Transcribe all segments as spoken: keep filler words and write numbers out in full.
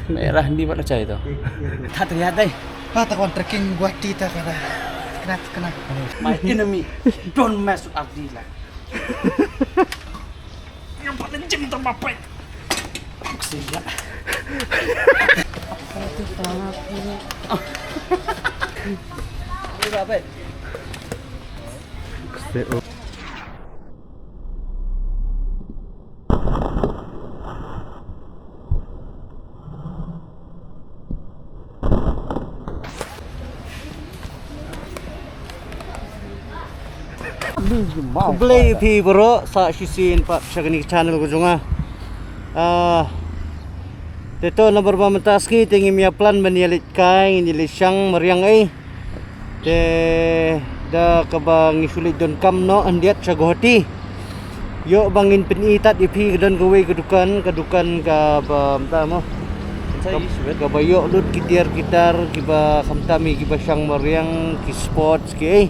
Merah hindi wala chai to. That ya dai. Ha, ta kon trekking Guwahati ta kana. Kena, kena. My enemy. Don't mess with Abdi lah. Yang paling cinta bapak. Siap. Ini apa? Khublei ïa phi baroh sa shisien pat sha kane ka channel ka jong nga. Ah, te to namar ba mynta sngi te ngim ïa plan ban ïa leit kai, ngin ïa leit shang mariang ei. Te da kaba ngi shu leit donkam noh hyndiat sha Guwahati. Ïoh ba ngin pyni tad ïa phi ka don kawei ka dukan, ka dukan kaba mynta mo. Kaba ïoh lut ki tiar ki tar kiba khamtam ïa kiba shang mariang, ki sports ki ei.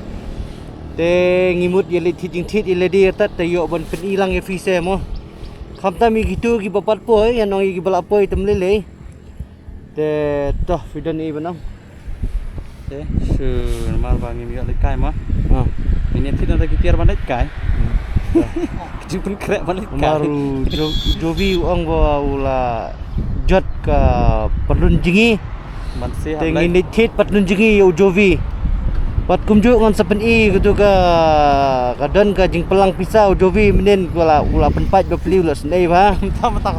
Te ngi mut ïa leit thied jingthied ïa lade tad te ïoh ban pyni lang ïa phi se mo. Khamtam ïa kito kiba pat poi, ïa nong ïa kiba la poi te ym lei lei. Te to phi don i ban ong. Te shu namar ba ngim ïoh leit kai ma. Ah. Ngin ïa thied na ki tiar ban leit kai. Hmm. Ki jingpynkhreh ban leit kai. Namar u Jo-, Jovi u ong ba u la jot ka patlun jngi. Te ngin leit thied patlun jngi ïa u Jovi. Bad kumjuh ngan sa pyni kato ka, ka don ka jingpynlang pisa u Jovi mynnin u la, u la pynpait bapli u la sngewbha.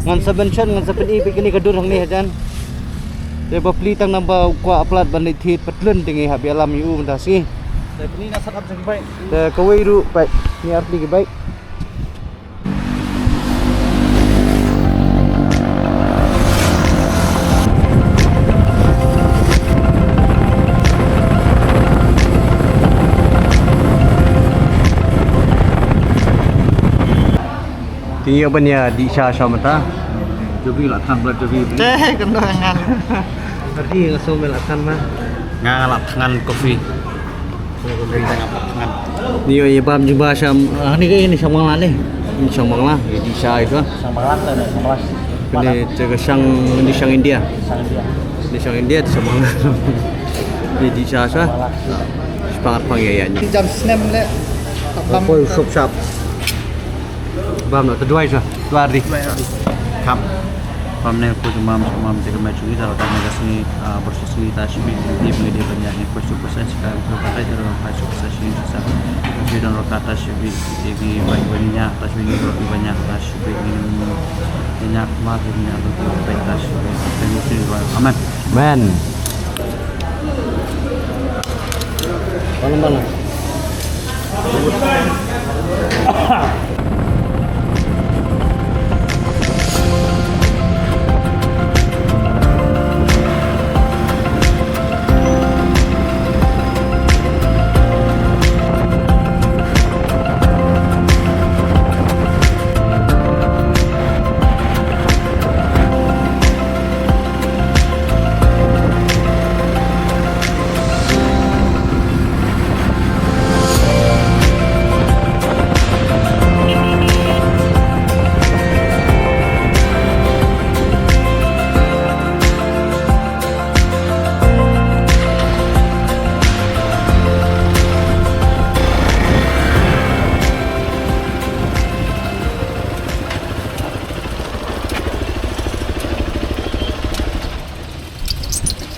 Ngan sa mention, ngan sa pyni bad kane ka dur hangne hajan. Te bapli tang namar ba u kwah palat ban leit thied patlun te ngi hap ïalam ïa u mynta sngi. Te kane na sat ap jong ki bike. Te kawei ruh peit, ni artylli ki bike. Te ïa ban ïa dih sha sha mynta. Jovi la than bla Jovi. Te kan do ngan. Ardi nga song me la than ma. Nga la than coffee. Ni ïoh ïa bam jingba sham, ah, ni ka, ni shang Bangla ni. Ni shang Bangla, ni di sha itu. Shang Bangla tu, ni shang Bangla. Ni jaga shang, ni shang India. Shang India. Ni shang India, tu shang Bangla. Ni di sha sha. Shang Bangla. Shpang pang ïa ïa ni. Jam snem le. Oi, shop shop. Bam na, te duwai sa, duwai ri. Kham. Bam ne ko jumam, jumam te kemai chungi ta, ta ne ka sngi, ah, bor sngi ta shibit, dip ngi dip banyak ni, ko su ko sa shika, ko ka tai ta, ko su ko sa shini sa. Bi don ro ka ta shibit, te bi bai banyak, ta shibit ni ro banyak, ta shibit ni banyak, mar ni banyak, ta shibit, ta shibit ni ro. Amen. Amen. Mana, mana?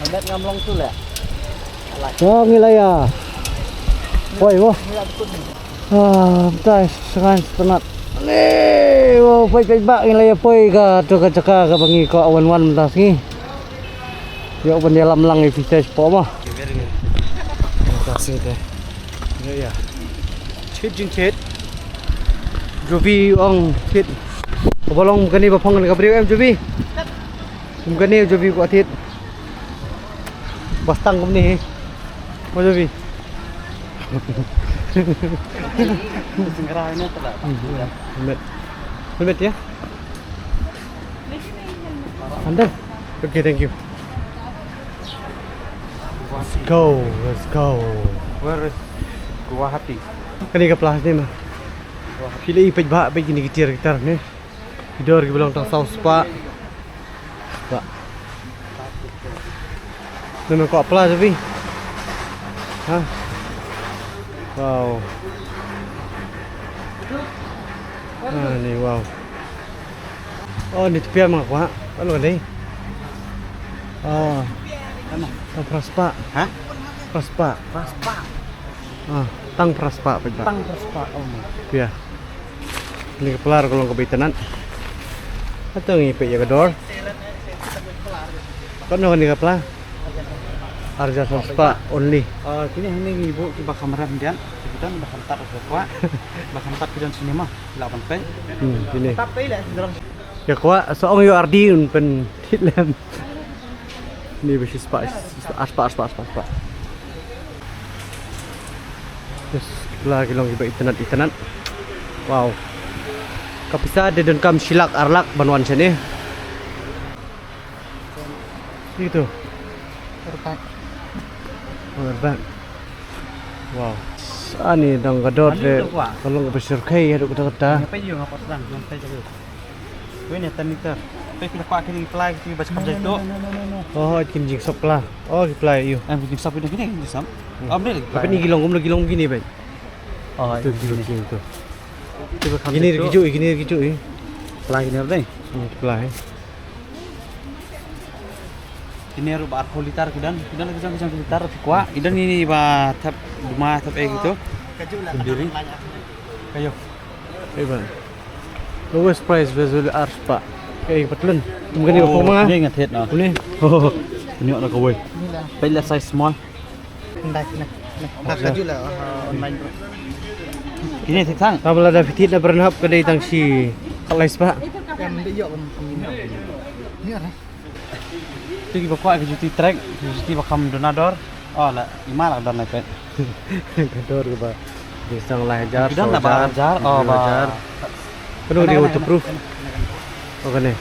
Amet ngam long tu le. Alai. Oh, ngi la ïa poi mo. Ngi la betul ni. Ah, mtai, sengai setenat. Ni, oh, poi, poi, bak, ngi la ïa poi ka, tu ka jaka, ka ba ngi ko wan wan mynta sngi. Ïoh ban ïalam lang ïa phi te shapoh mo. Mynta sngi te. Ïa, ïa. Thied jingthied. Jovi ong thied. Ka ba long kane ba phong kane ka briew em Jovi. Kum kane u Jovi kwah thied. Ba stang kumne hi. Mo Jovi. Singra ine tala. Helmet. Helmet ya? Under. Okay, thank you. Let's go, let's go. Where is Guwahati? Kane ka pla ne ma. Phi la i peit ba peit kine ki tiar ki tar ne. Ki dor kiba long tang saw spah. Ba. Nang kwah pla, Javi? Ha? Wow. Ah, ni, wow. Oh, ni tpia ma kwah. Ano ni? Oh. Ano? Tang praspa. Ha? Praspa. Praspa. Ah, tang praspa peit ba. Tang praspa, oh. Pia. Ni ka pla ka long kaba itynnad. Hato ngi peit ïa ka dor. Katno kane ka pla? Ar hajar san spah only. Ah, kine hangne ngi buh kiba kham rem dian. Ki don ba kham tad ka kwah. Ba kham tad ki don cinema. Lah ban peit. Hmm, kine. Tad peit lah. Ka kwah sa ong ïoh ardi un pynthit lem. Ni ba shi spah, ar spah, ar spah, ar spah, ar spah. Yes, la ki long kiba itynnad, itynnad. Wow. Ka pisa de donkam shi lak ar lak ban wan shane. Ito. Airbag. Oh, airbag. Wow. Ani dang ka dor de. Ani tu, Wak. Ka long kaba shyrkhei haduh katta katta. Ngapain you ngapa sedang? Ngapain jaga? Wei ni ten liter. Pei pila kwah kini pla kini bas kam jai tu. Oh, kini jingsop pla. Oh, ki pla ïa u. Em, jingsop kini, kini jingsop. Hmm. Am dei lagi pla. Apa ni ki long, kumno ki long kini, bai? Oh, tu, kini. Kini tu. Kini ki ju, kini ki ju. Pla kini apa dei? Hmm, pla, eh. Kine ruh ba arphew liter ki don, ki don ki jong ki jong ki liter ki kwah, ki don ini ba thep duma thep eh gitu. Sendiri. Kayo. Eh, ba. Lowest price, Venezuela, ar spah. Eh, patlun. Mungkin ni ba poma. Ni ngat het na. Ni. Ni na kawai. Pei la size small. Ndai na. Ka kaju la, ah, online bro. Kine thik thang. Tam la da fitit da bernap ka dei tang shi. Kalai spah. Em de yok. Ni ara. Tu kiba kwah ki juti trek, ki juti ba kham duna dor. Oh, la, ima la don lai pet. Ka dor kaba. Ki sang lai hajar, ki don la ba hajar, oh, ba hajar. Kano kane, kane, waterproof? Oh, kane.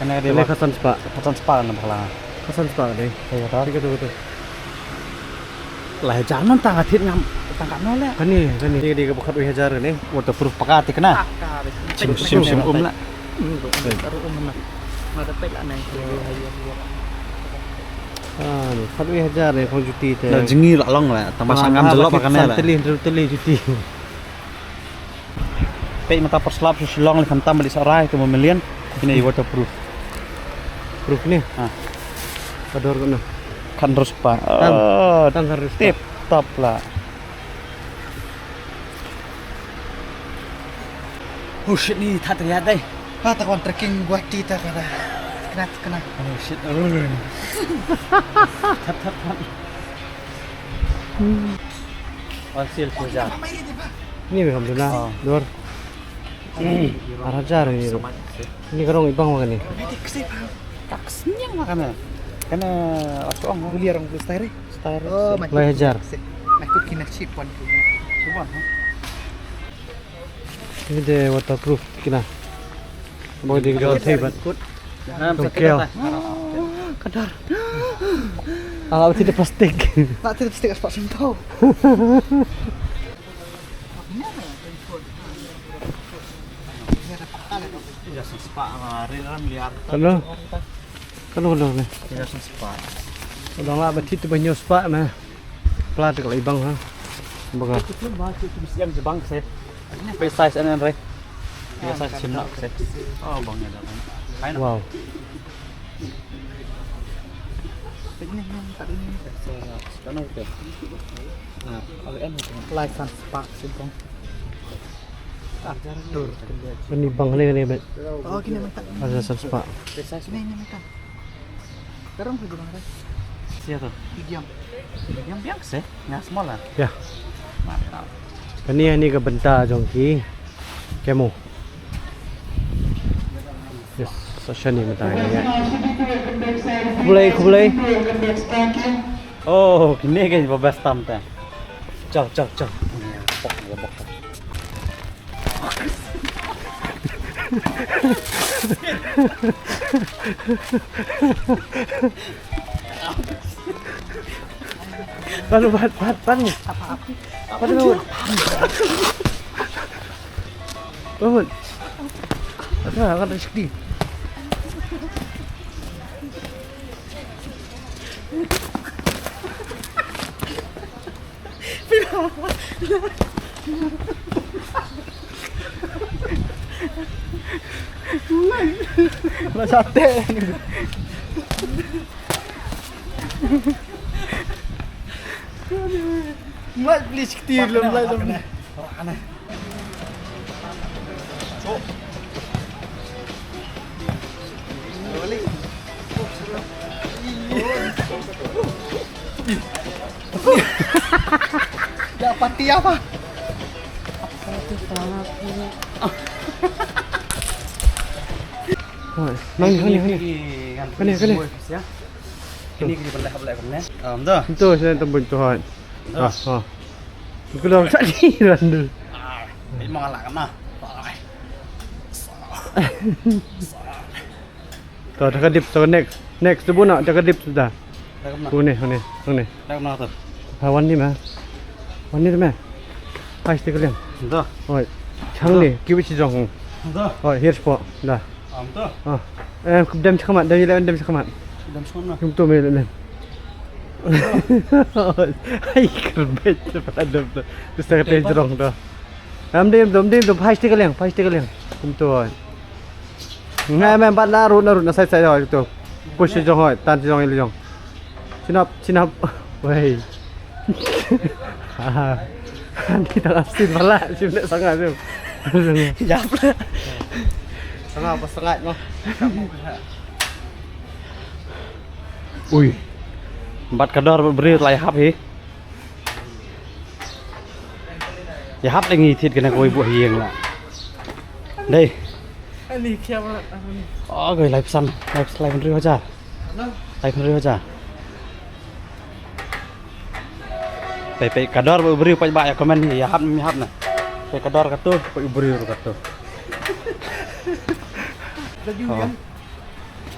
Kane ka dei kane ba ka san spah. Ka san spah na bakla. Ka san spah kane. Ka dei. Kane ka tu, ka tu. Lai hajar man tang ka thied ngam, tang katno le. Kane, kane. Kane ka dei kaba khatwei hajar kane. Waterproof paka te kane. Paka, bes. Shim, shim, shim um la. Hmm, baru um na. Ma da peit la nai. Ah, ni, khatwei hajar ne, phong juti te. Na jngi la long la, tang ba sangam jelo ba kane la. Teli, teli juti. Peit mynta por slap sha Shillong le khamtam ba dei sa rai tu million. Kine i waterproof. Proof ne? Ha. Ka dor kano? Khatar spah. Tang. Ah, tang khatar spah. Tip top la. Oh shit, ni that ria dai. Ha, ta kon trekking Guwahati ta kada. Kena, kena. Oh shit. That, that, that. Wan sil shi hajar. Ni be kam duna. Oh. Dor. Ar hajar ni. Ni ka rong ibang ma kane. Ka sniang ma kane. Kane, aku ong. Beli orang beli style. Style. Oh, lai hajar. Aku kena chip pon. Chip pon, ha? Ni de waterproof kine. Bang de ka thei ban. Kong kiaw. Ka dor. Ah, la thied da plastik. La thied da plastik, ar spah sien tau. Kano? Kano, kano ne? Dang lah ba thied te ba hynñiew spah ne. Pla te ka la ibang ha. Bang ha. Yang jebang se. Pe size anan re. Ya size chin nak se. Oh, bang ya dah. Wow. Kano te? Ah, license pak sibang. Tur. Ini bang ni ni bet. Oh, kini mata. Ada satu spah. Ini, ini mata. Sekarang pergi bang. Siapa tu? Medium. Medium biang se? Nga small lah. Ya. Mantap. Kane, kane ka bynta jong ki Kemo. Yes, sa shane mynta ka ïa. Khublei, khublei. Oh, kine ki ba best tam ta. Chal, chal, chal. Bok, bok. Pat, pat, pat, pat. Pat, pat. Pat, pat. Ada, ada sikit. Lah sate. Mat, please, ktir lem lai lem. Ya, pati apa? Nang ni, nang ni, nang ni. Kane, kane. Ini kini pernah apa lagi, kan? Am, dah. Itu saya tembun tu, hai. Dah. Ah, ah. Aku dah tadi randu. Ah, ini malah kena. To, da ka dip, to ka next. Next, tu buna, da ka dip suda. Dah kena. Une, une, une. Dah kena tu. Ha, wan ni ma. Wan ni ma. Hai, sti kalian. Dah. Oi. Chang ni, kiwi chi jong. Dah. Oi, here's po. Dah. Am tu. Ah. Eh, dem chakamat, dem ile dem chakamat. Dem chakamat. Kum tu me ile. Hai, kerbet, pada tu. Tu sa ka te jrong tu. Am dem, dem, dem, dem, hai, sti kalian, hai, sti kalian. Kum tu. Nga mem bat na rut na rut na sai sai hoi tu. Push jong hoi, tan jong ili jong. Chin up, chin up. Wei. Ni tak asin pala, chin nak sangat tu. Yap. Sama apa sangat mah. Ui. Bat ka dor bri lai hap hi. Ïa hap leng i thied kane kawei buh ïing la. Dei. Ani khia ma ani. Oh, kawei lai phew san, lai phew san, lai phew san riew hajar. Lai phew san riew hajar. Peit, peit ka dor ba u briew, peit ba ïa comment hi, ïa hap, ïa hap na. Peit ka dor katu, peit u briew katu. Oh.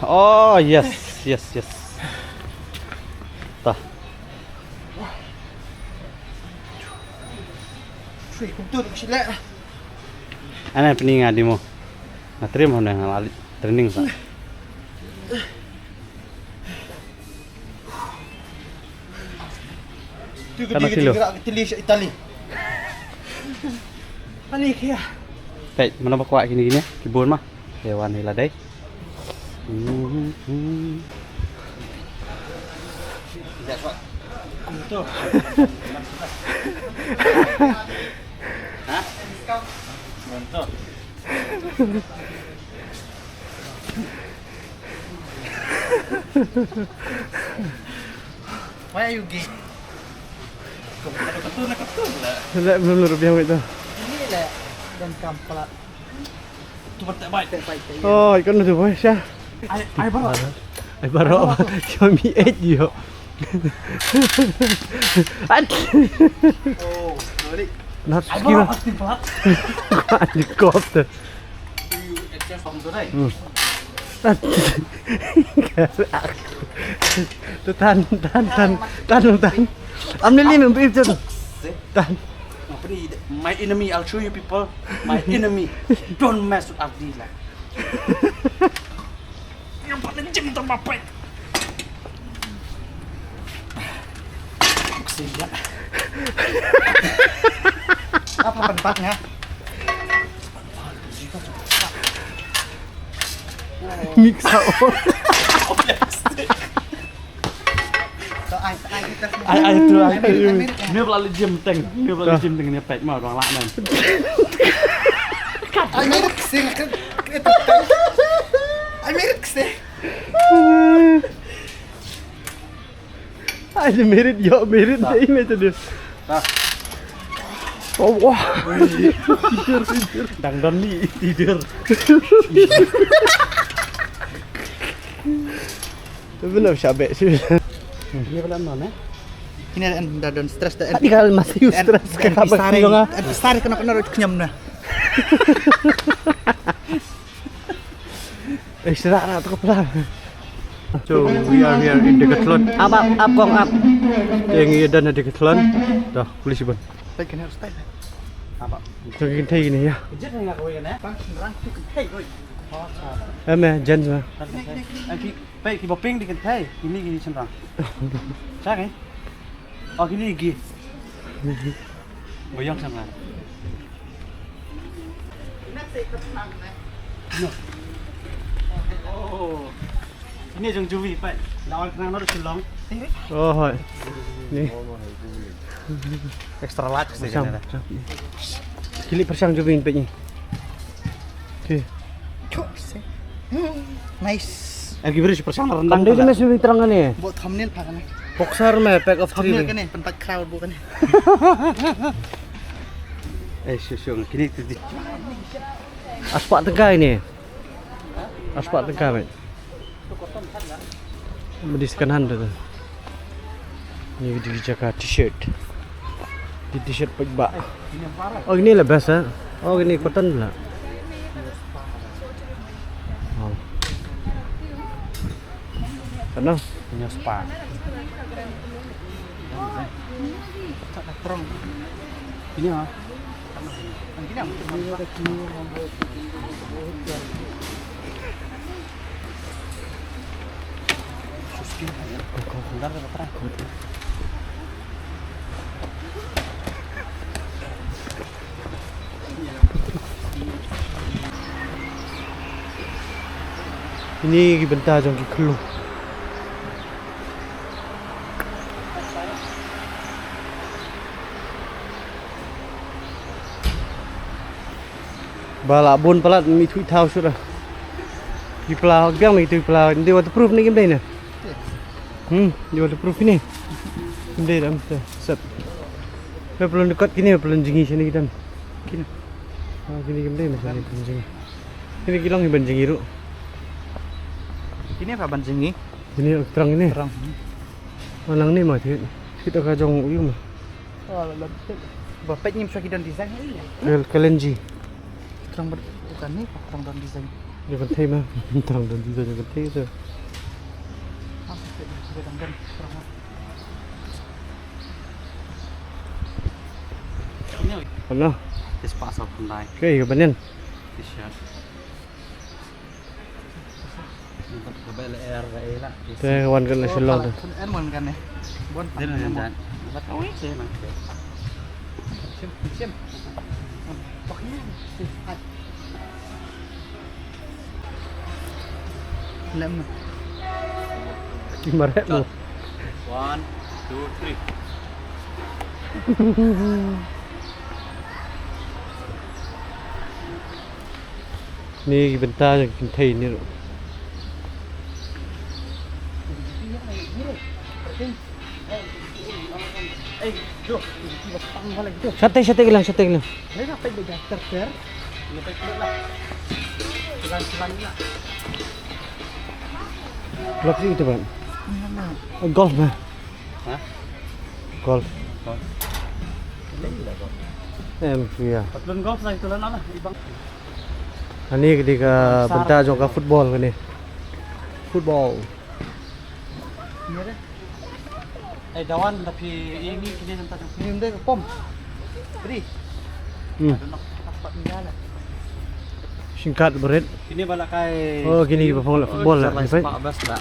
Oh, yes, yes, yes. Ta. Shui, kumtu, shui leh. Ana pini nga dimo. Nga trim hone nga lali training sa. Tu kana kilo. Tili sha Itali. Ani kia. Peit, mano ba kwah kine kine, ki bun ma. Ki wan hi la dei. Why are you gay? Kau kata kata nak kata lah. Lek belum lurus biang itu. Ini lek dan kamplat. Tu patek bai. Patek bai. Oh, ikan tu boy sya. Ai, ai barak. Ai barak. Kami eight yo. At. Oh, sorry. Not skill. Ai barak pasti plat. Helicopter. Hmm. Tu tan, tan, tan, tan, tan. Am ni lim, lim, lim, tan. Tan. Apa ni? My enemy, I'll show you people. My enemy. Don't mess with Abdi lah. Yang paling jim tambah pek. Kesian. Apa tempatnya? Mix up. Ai, ai, tu, ai. Ni pula le jim teng. Ni pula le jim teng ni pek ma dong lah nan. Ai, ni sing ke, itu teng. Ai, ni sing. Ai, merit, yo, merit, dei, merit, dei. Oh, wah. Dang don ni, tidur. Benar, shabek, sih. Ini kalau mana? Ini ada, ada don stress, ada. Tadi kalau masih stress, kenapa sih, dong, ah? Sari kena, kena kenyam, nah. Eh, sera, sera, tu kepala. So, we are here in Decathlon. Up, up, up, kong, up. Yang ia dan Decathlon. Dah, polisi pun. Style kena style. Apa? Jangan kita ini ya. Kejap ni nak kawin kan, eh? Bang, serang tu, hey, oi. Oh, salah. Eh, meh, Jen, meh. Nanti, nanti. Peit, kiba pink dei kynthei, kine ki shynrang. Sha ki? Oh, kine ki. Ba ïong shynrang. No. Oh. Kine jong Juvi, peit. La wan khnang noh da Shillong. Oh, hooid. Ni. Extra large kasi. Pyrshang, kane. Pyrshang. Kine pyrshang Juvi, peit ni. Okay. Nice. Eh, ki bri pyrshang rendang. Kam dei pala. Mes mi terang kane. Buat thumbnail pa kane. Boxer me, pack of three. Thumbnail kane, pynpat crowd buat kane. Eh, shu, shu, kine tu di. Ar spah tyngka ine. Ar spah tyngka, mate. Bad second hand tu. Ni dei jaka t-shirt. Dei t-shirt paidbah. Oh, kine la best, eh. Oh, kine cotton la. Oh. Ano? Kine spa. Kine, ha? Kine ki bynta jong ki khlung. Ba la bun palat, mi thui thaw shuh. Ki pla, ki biang mi thui pla, dei waterproof ne kim dei ne? Hmm, dei waterproof ne? Kim dei dam te, sep. Pe pelun kot kine, pelun jngi shane ki dam. Kine. Ah, kine kim dei ma shane pelun jngi. Kine ki long ban jngi ruh. Kine pa ban jngi. Kine terang ne. Terang. Nang ne ma thit. Thit ka jong u ïa ma. Oh, la, la, ba peit ngim shuwa ki don design. Kal-, kalenji. Terang ber-, bukan ni, terang don design. Ïa kynthei ma, terang don design ïa kynthei tu. Ah, peit ni, ki don, don, terang. Ano? This pass of Hyundai. Okay, ïa ka banyan. T-shirt. Te wan kan na Shillong te. Ki maret mo. One, two, three. Ni ki bynta jong ki kynthei ni ruh. Shatei, shatei ki lang, shatei ki lang. Club sih itu, Bang. Golf, Bang. Hah? Golf. Golf. Em, iya. Patlun golf lah itu lah, lah, ibang. Ani ka dei ka bynta jong ka football kane. Football. Iya deh. Eh, Dawan, tapi ini kini nanta jong kini ndai ka pom. Free. Hmm. Ada nak dapat ni lah. Shingkat bret. Kini ba la kai. Oh, kini ba phong la football la. Best la.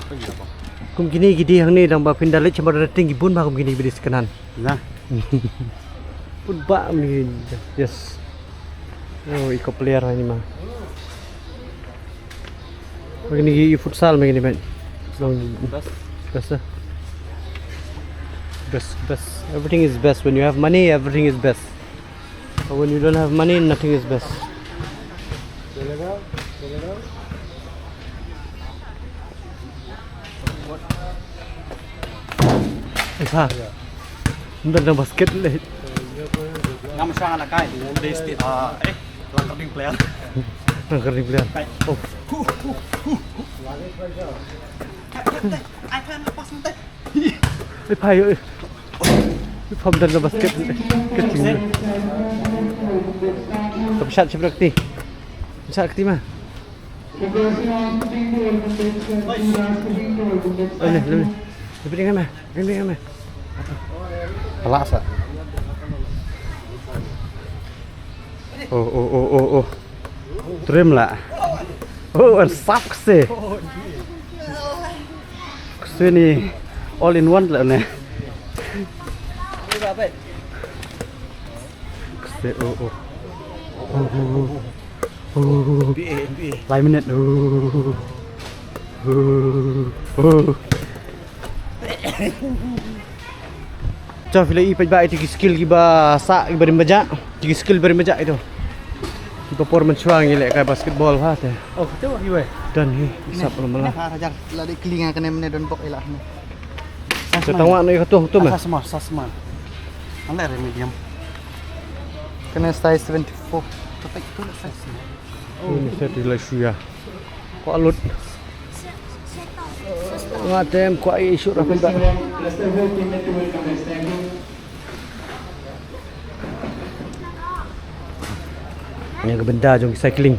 Kum kini ki dei hangne dang ba phin da leit sha Mawryngkneng ki bun ba kum kini ba dei second hand. Nah. Put ba mi. Yes. Oh, iko player ha ini ma. Kini ki futsal ma kini, mate. Long best. Best, eh? Best, best. Everything is best. When you have money, everything is best. But when you don't have money, nothing is best. Eh, ha. Nda nda basket le. Ngam shang la kai. Dei state, ah, eh, Langkarding player. Langkarding player. Kai. Oh. Ai, phai, eh. Pham dan basket. Ka shot shot kti. Shot kti ma. Oi, ni, ni. Ni piding ma. Piding ma. Pala sa. Oh, oh, oh, oh, oh. Trim la. Oh, an sap kse. Ini all in one lah ne. Kse, oh, oh. Oh, oh, oh. Oh, oh, oh. Lai minit. Oh, oh, oh. Cha phi la i pat ba ito ki skill kiba sa kiba rim ba ja. Ki skill ba rim ba ja ito. Kiba por mynshwa ngi leh kai basketball ha te. Oh, tu hi wei. Dan hi isap lam la. Har hajar la de kling ka ne mne don bok ila ne. Sa tangwa no ito tu me. Sa small, sa small. Ala re medium. Kane size seventy-four. Tapi itu lah size small. Ini saya tidak suya. Ko alut. Nga tem ko ai shu rapi ba. Ïa ka bynta jong ki cycling.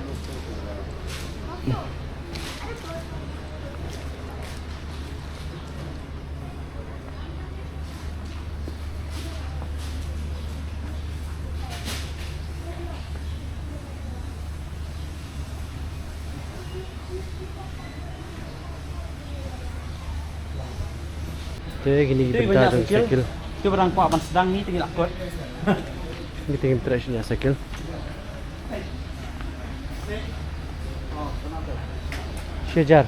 Te kine ki bynta jong cycle. Te ba dang kwah ban sdang ngi te ngi la kot. Ngi te ngim treh shuh ïa cycle. Shi hajar.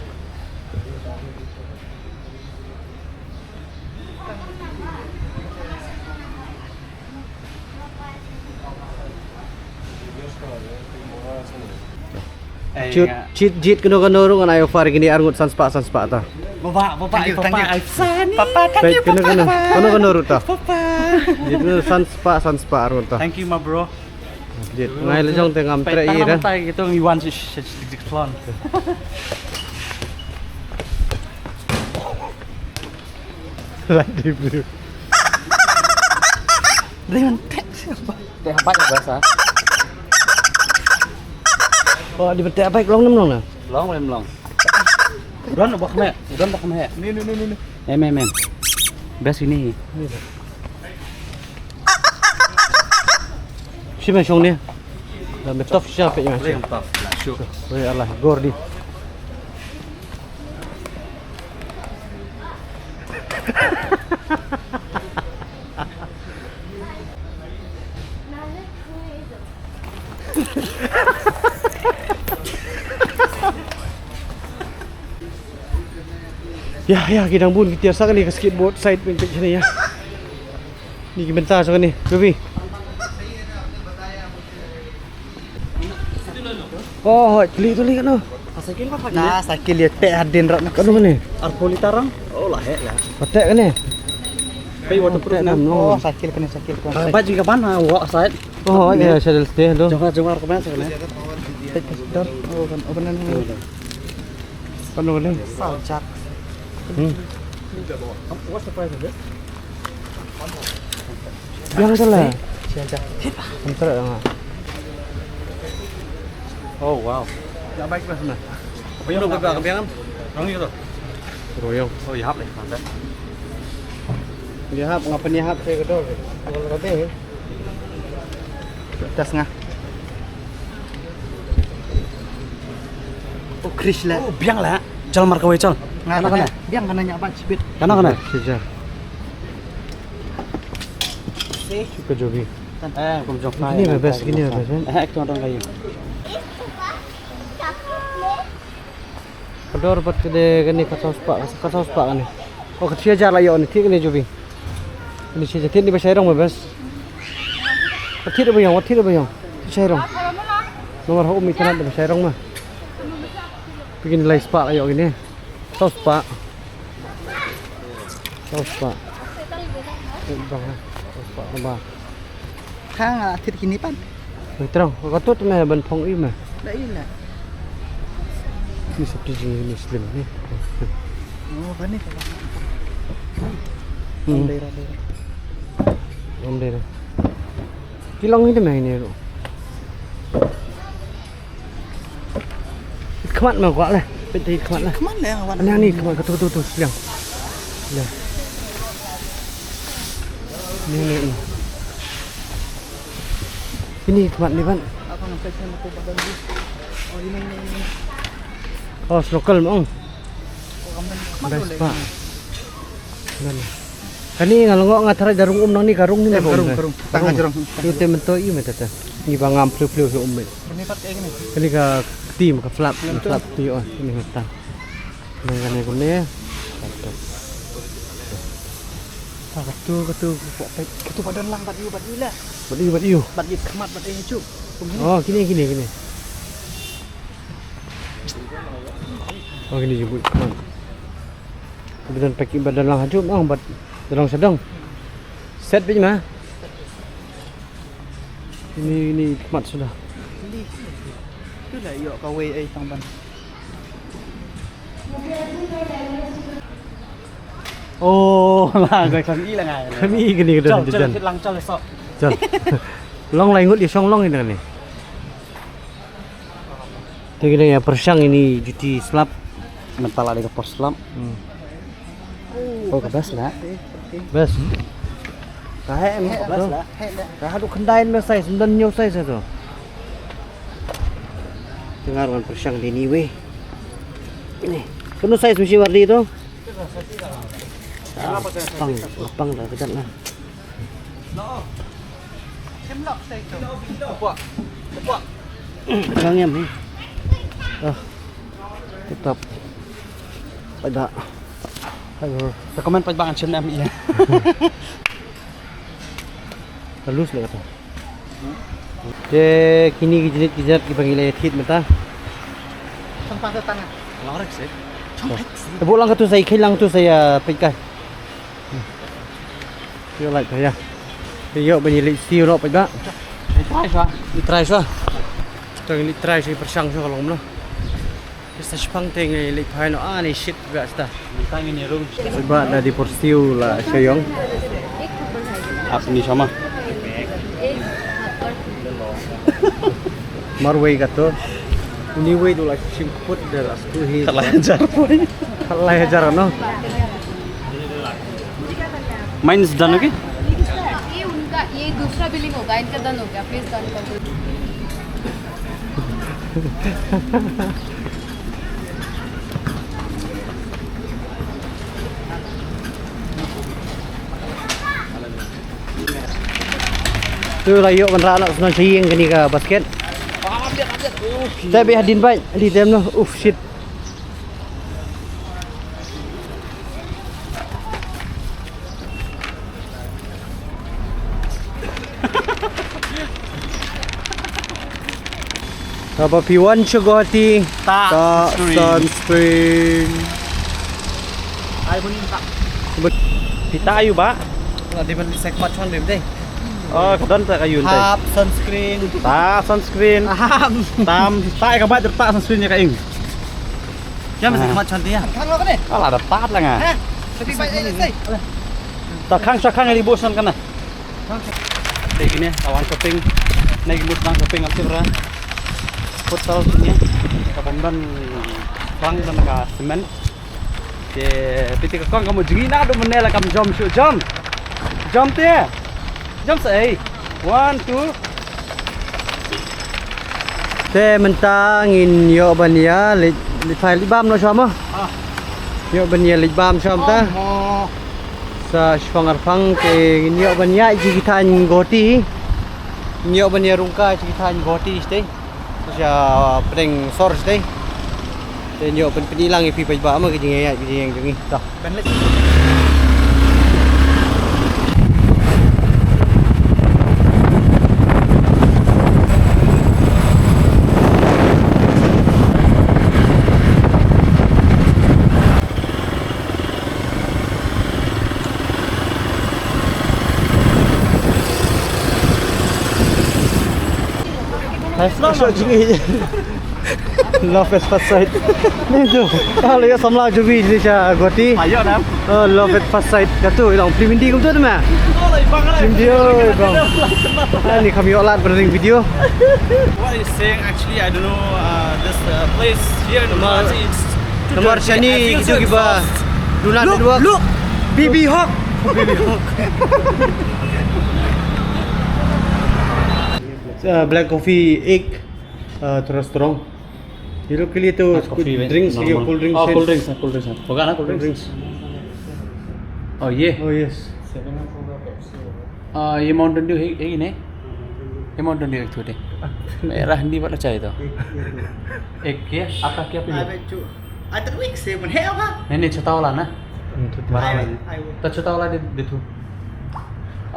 Jied, jied, jied kano kano ruh ngan ai offer kine arngut san spah, san spah ta. Papa, papa, papa, ai san. Papa, thank you, papa. Kano kano ruh ta. Papa. Jied kano san spah, san spah arngut ta. Thank you, my bro. Jied, ngai la jong te ngam treh ïa ita. Tang namar ita ngi wan sha, sha, sha, sha, sha, Lati bro. Dei man tek siapa? Tek apa ya bahasa? Oh, di tek apa long nem long na? Long nem long. Don ba khme, don ba khme. Ni ni ni ni. Em em em. Best ini. Shi ma shong ni. Da me tof sha pe ma. Leng tof. Shu. Oi Allah, gor di. Ya, ya, ki dang bun ki tiar sa kane ka skateboard side pynpeit shane ya. Ni ki bynta sa kane, Jovi. Oh, hoi, tuli, tuli kano. Cycle apa? Nah, cycle ya teh hadin rat. Kano kane? Arpuli tarang. Oh, lah hek lah. Patek kane. Pei waterproof na. Oh, cycle kane, cycle kane. Ba jing kaban ha, wa side. Oh, ya, saddle stay tu. Jong jong ar kaban sa kane. Oh, kan, oh, kan. Kano kane? Saljak. Hmm. What's the price of this? Biang salah. Antara yang. Oh wow. Ya baik lah sana. Apa yang nak biang? Rong itu. Royong. Oh ya hap leh mantap. Ya hap ngapa ni hap saya kedor. Kalau kata ya. Tas ngah. Oh, Chris lah. Oh, biang lah. Jal markawai jal. Ngah kana kana. Biang kana nyak bat sibit. Kana kana. Sija. Shuka jogi. Eh, kum jong. Ini best, ini best. Eh, ek tuan kayu. Ka dor pat ka dei kane ka saw spah, ka saw spah kane. Oh, ka shi hajar la ïoh ne, thied kane Jovi. Kane shi hajar, thied ne ba shai rong ma best. Ka thied ba ïong, ka thied ba ïong. Shi hajar rong. Namar ha um itynnad ba shai rong ma. Phi kine lai spah la ïoh kine. Saw spah. Saw spah. Saw spah ba. Ka nga la thied kine pat. Oi, trong, ka tut me ban phong i me. Da i la. Ni sap ti jing ni slim ni. Oh, kane ka. Hmm. Dei ra, dei ra. Dei ra. Ki long hi te me ni ru. Khmat ma kwah leh. Peit te khmat leh. Khmat leh, khmat. Ani, ani khmat ka tu, tu, tu, sliang. Leh. Ni, ni, ni. Ini khmat ni ban. Apa ngan peit sama tu badan ni. Oh, ini, ini, ini. Oh, snorkel mong. Oh, kamu khmat. Best tu leh. Pak. Kane nga long nga tharai da rung um nangne ka rung ne. Em, ka rung, ka rung. Tang ha jrong. Ïa te mynta ïa mynta te. Ngi ba ngam phliew phliew ïa um. Kane pat ka kane. Kane ka kti ma ka flap, flap ïa kane mynta. Nang kane kumne. Katu, katu, katu, katu ba don lang bad ïu, bad ïu la. Bad ïu, bad ïu. Bad ïu khmat, bad ïu chup. Oh, kine, kine, kine. Oh, kine jubut khmat. Ba don pek, ba don lang hajuh, bad don lang sha dong. Set bit ma. Kine, kine khmat suda. Tu la ïoh kawei ai tang ban. Oh, la, gai kami la ngai. Kami kini ka don. Chal, chal, chal, lang, chal, so. Chal. Long lai ngut ïa shong long ïa kane. Te kine ïa pyrshang ïa kine juti slap. Mynta la dei ka por slap. Hmm. Oh, ka best la. Best. Ka heh em, ka best la. Ka haduh khyndai me size, ym don hynñiew size to. Te nga ruh ngan pyrshang dei ne wei. Ni. Kano size mynsiem Ardi to? Pang, pang da kjat na. Kang em ni. Ah. Tetap. Paidbah. Ayo. Sa comment paidbah ngan shim em ïa. Ka loose leh kata. Te kine ki jingit ki jingit kiba ngi la ïa thied mynta. Chong pa tang. Lang rek se. Chong rek se. Te buh lang katu sa, i kheiñ lang katu sa ïa peit kai. Ïoh lait ta ïa. Te ïoh ban ïa leit siew noh paidbah. Ngi try shuwa. Ngi try shuwa. Te ngi leit try shuwa, pyrshang shuwa ka long kumno. Te sa shiphang te ngi leit phai noh, ah, ni shit ba sta. Mynta ngin ïa rung. Ba da dei por siew la sha ïong. Ap ni sama. Marwei kato. Uni wei tu la shim put da la stu hi. Khalai hajar poi. Khalai hajar no. Mine is done, okay? ये उनका, ये दूसरा बिलिंग होगा, इनका डन हो गया, प्लीज डन कर दो। Tu la ïoh ban rah noh snoh sha ïing kane ka basket. Te beh hadien bad li tem noh. Uff, shit. Haba phi wan sha Guwahati, ta sunscreen. Ai bun ta. Phi ta aïu ba? Nga dei ban leit sek mat chon dei. Oh, ka don ta ka ïun ta. Hap sunscreen. Ta sunscreen. Tam ta ka ba ta sunscreen ïa ka ing. Ïa, mesti khmat shanti ïa. Khang lo kane. Ala da pat la nga. Ha? Tapi baik ni sei. Ta khang sha khang li bos san kana. Te kine, ta wan shopping. Nai ki mut wan shopping am tibra. Hotel kine. Ka bom dan khang dan ka cement. Te piti ka kong ka mut jngi na do mene la kam jom shu jom. Jom te. Jom sa ei. One, two. Te mynta ngin ïoh ban ïa leit, leit phai leit bam noh shuwa mo. Ah. Ïoh ban ïa leit bam shuwa mynta. Oh, mo. Sa shipang arpang te ngin ïoh ban ïa ïa ki thaiñ Guwahati. Ngin ïoh ban ïa rung kai ïa ki thaiñ Guwahati shatei. Sa pdeng sor shatei. Te ngin ïoh ban pyni lang ïa phi paidbah mo ki jingïaid ki jingïeng jong ngi. Ta. Love at first sight. Ni tu. Ah, lei samla jubi ni sha Guwahati. Ayo nam. Oh, love at first sight. Katu, ilang film Hindi kumtu tu ma. Film Hindi, oi bang. Ah, ni kami olat berding video. What is saying actually? I don't know. Uh, this uh, place here in Guwahati, it's too dirty. Namar shani itu kiba. Do not look, look. Baby hawk. Baby hawk. Uh, black coffee, egg. Ah, thora strong. Ye lok ke liye to drinks, cold drinks. Oh, cold drinks, cold drinks. Hoga na cold drinks. Oh, ये? Oh, yes. सेवन अप होगा, पेप्सी होगा। आ, ये माउंटेन ड्यू है, है कि नहीं? ये माउंटेन ड्यू एक ठो दे। मेरा हिंदी वाला चाहिए तो। एक, एक दो। आपका क्या पीना? अबे, जो, आ, तो एक सेवन है आपका? नहीं, नहीं, छोटा वाला ना। हम्म, छोटा वाला। I, I will। तो छोटा वाला दे, दे तू।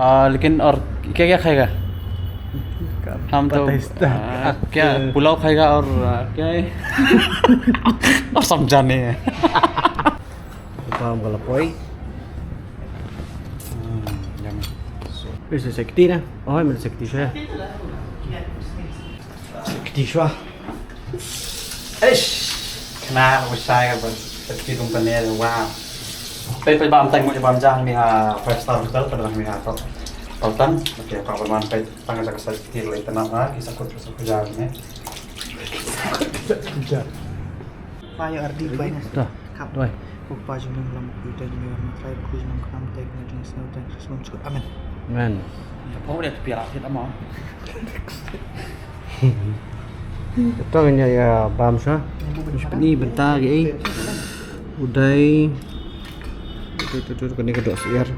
आ, लेकिन और क्या क्या खाएगा? हम तो, पता ही था। आ, क्या, पुलाव खाएगा और, आ, क्या है? और समझा नहीं है। Bam ka la poi. Hmm, yummy. Wis sa kti na. Oh, men sa kti sha. Sa kti sha. Eish. Kna u shai ka ban sa kti kum paner. Wow. Peit, peit bam tang mo bam jang mi ha five star hotel, ka dang mi ha top. Top ten. Okay, ka ban peit tang ka sa kti lai tana ha ki sa kut sa kut jang ne. Pai ardi pai na. Dah. Kap. Doi. Ukpa jumeng lam kuita jumeng lam trai kuis lam kram tai kena jing snow tai Christmas good. Amen. Amen. Pau dia tepi rasit ama. Betul nya ya bam sa. Ni benta ge. Udai. Tu tu tu kene kedok siar.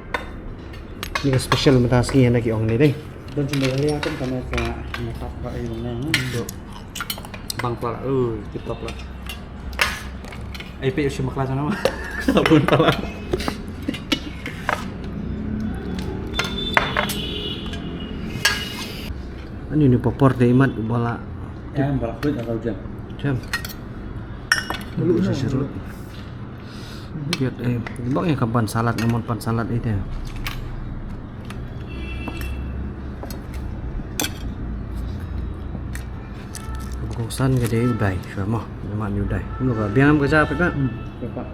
Ni ka special mata ski yang lagi ong ni deh. Don sumber liya kan kana ka mata ka ilong na. Bang pala, eh, tip top lah. Ai pe usi makla sana mah. Sabun pala. Ani ni popor dei mat bala. Ya, bala kuit atau jam. Jam. Lu sa serut. Kiat eh, bang ya ka ban salad, ngamon ban salad ite. Kongsan ka dei udai, shuwa mo, nama ni udai. Kamu ka biang ka jap ka? Hmm, jap.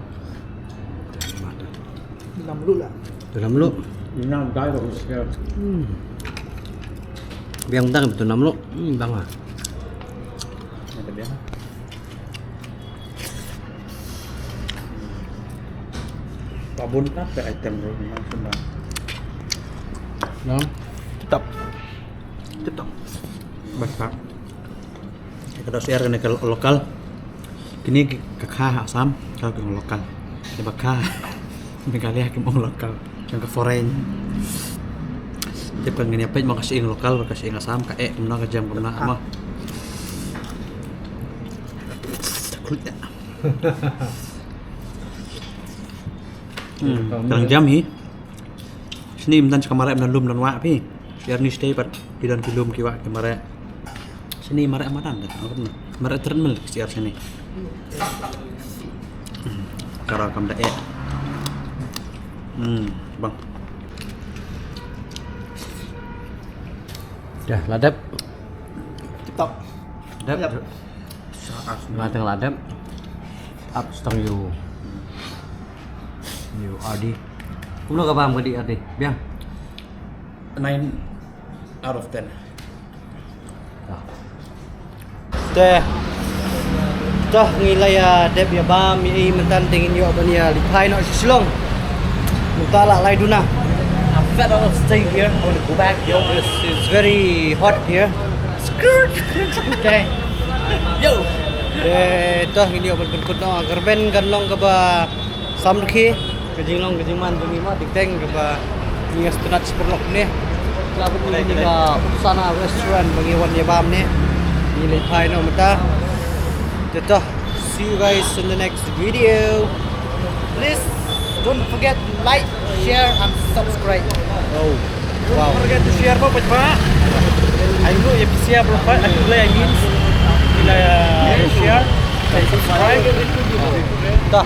Nam lu lah. Tu nam lu. Nam dai ba usia. Hmm. Biang dang tu nam lu. Hmm, bang ah. Ada biang. Babun apa item bro memang semua. Nam. Tetap. Tetap. Basta. Ka dei shuwa kane ka local. Kine ki ka kha ha Assam, ka ki ong local. Ki ba kha Meghalaya ki ong local. Ki ong ka foreign. Tip kan ngin ïa peit mo ka shyieng local bad ka shyieng Assam ka eh kumno ka jem kumno mo. Hmm, ka dang jem hi. Shini mynta ka mareh mynta lum don wah phi. Ïa ni stay pat ki don ki lum ki wah ki mareh. Shini mareh madan da. Mareh treadmill ki ïa shini. Hmm. Kara kam da eh. Hmm, bang. Dah, la dep. Tip top. Dep. Dep. Saat. Mateng la dep. Ap stang ïu. Ïu Ardi. Kumno ka bam ka dei Ardi? Biang. Nine out of ten. Te. Te ngi la ïa dep ïa bam ïa i mynta te ngin ïoh ban ïa leit phai noh sha Shillong. Mynta la lai duna. I'm fed up of staying here. I want to go back. Yo, it's, it's very hot here. Skirt. Okay. Yo. Te to ngin ïoh ban pynkut noh. Ka rben kan long kaba samrkhie. Ka jinglong ka jingman jong ngi ma ding teng kaba ngi ïa sngewtynnat shipyrlok ne. Kaba ngi ka Upasana restaurant ba ngi wan ïa bam ne. Ngi leit phai noh mynta. Te to. See you guys in the next video. Please don't forget to like, share and subscribe. Oh, wow. Don't forget to share mo, pajma. Ai lu ïa share bro, ai lu, I mean, ila share and subscribe. Dah.